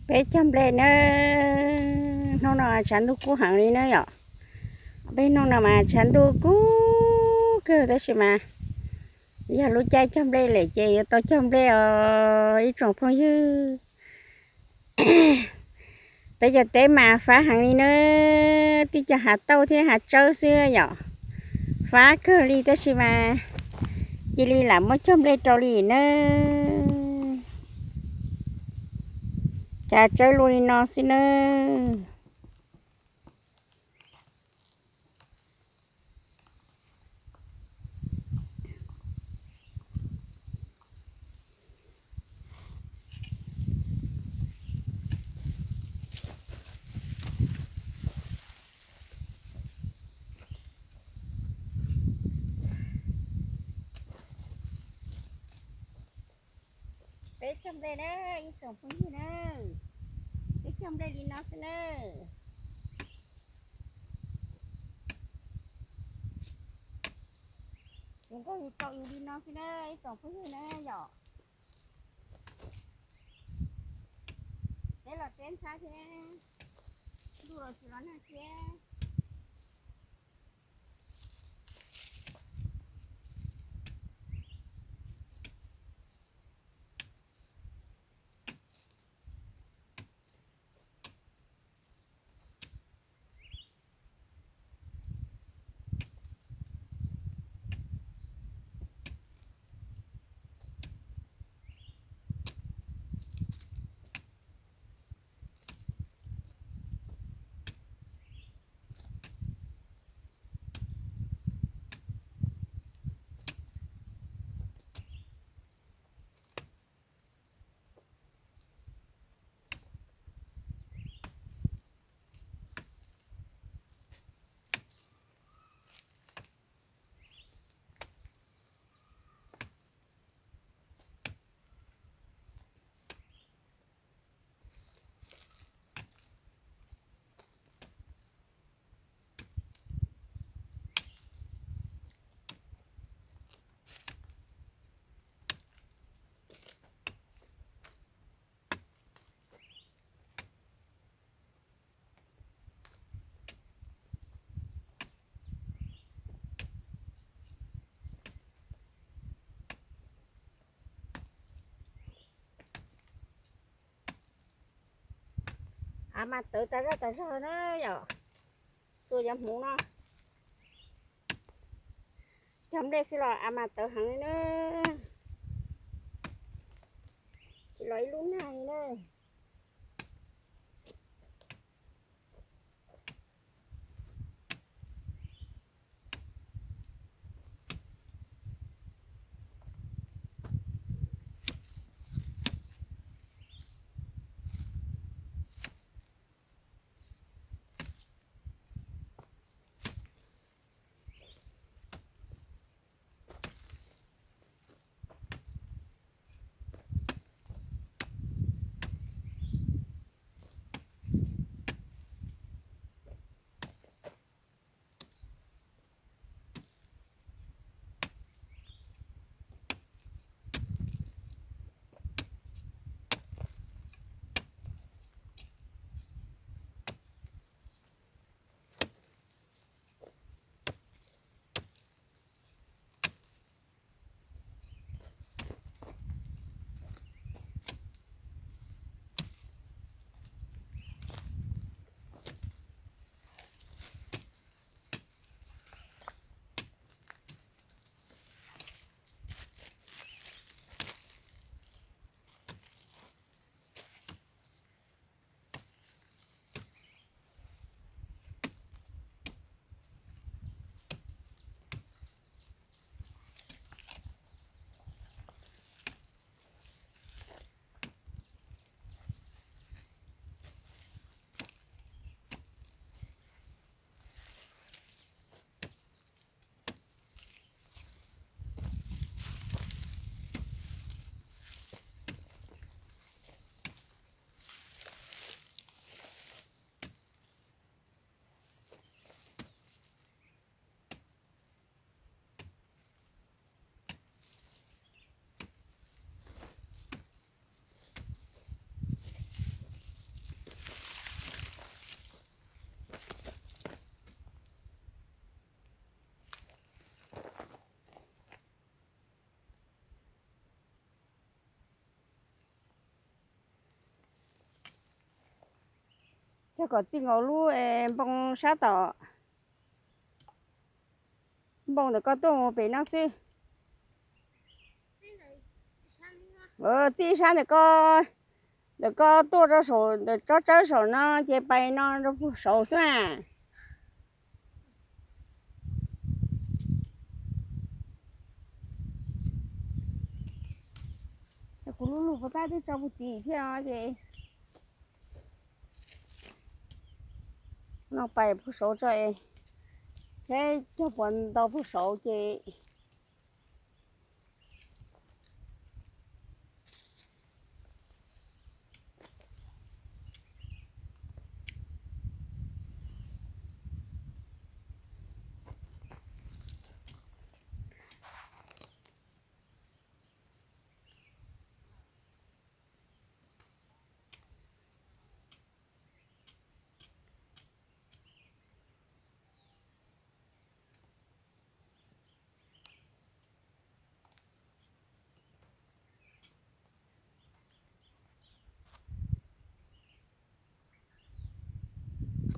Peb cog nplej na, hnub no tshav ntuj kub heev li na yom. Peb hnub no mas tshav ntuj kub kawg tab sis mas yog lub caij cog nplej lawm ces yuav tau cog nplej os ib tsoom phooj ywg. Peb cov teb mas fab heev li na, tib co hav tauj thiab hav tsawb xwb yom. Fab kawg li tab sis mas cia li lam muab cog nplej rau li na. Cas tsawb luaj li no xwb na. Peb cog nplej na, ib tsoom phooj ywg na, peb cog nplej li no xwb na. Yus nkauj yus tau yus li no xwb na ib tsoom phooj ywg na yom. Teb los teb ntxhab thiab, ntuj los tsis los nag thiab. Av mas tawv tas zog tas zog na yom. Xuas cov hmuv no cog nplej xwb los av mas tawv heev li na. Tsis los ib lub nag li na. Cog kom txij nkaus lub npoo sab tom, npoo ntawm ko tuaj mus pem no xwb. Txij sab ntawm ko, ntawm ko tuaj rau saum ntawm tsob tsawb saum no ces pais no rau puag saud xwb na. Kuv lub lug puas tab twb tso puag tim thiab ces no pais puag saud tso, saib cog puas ntau puag saud ces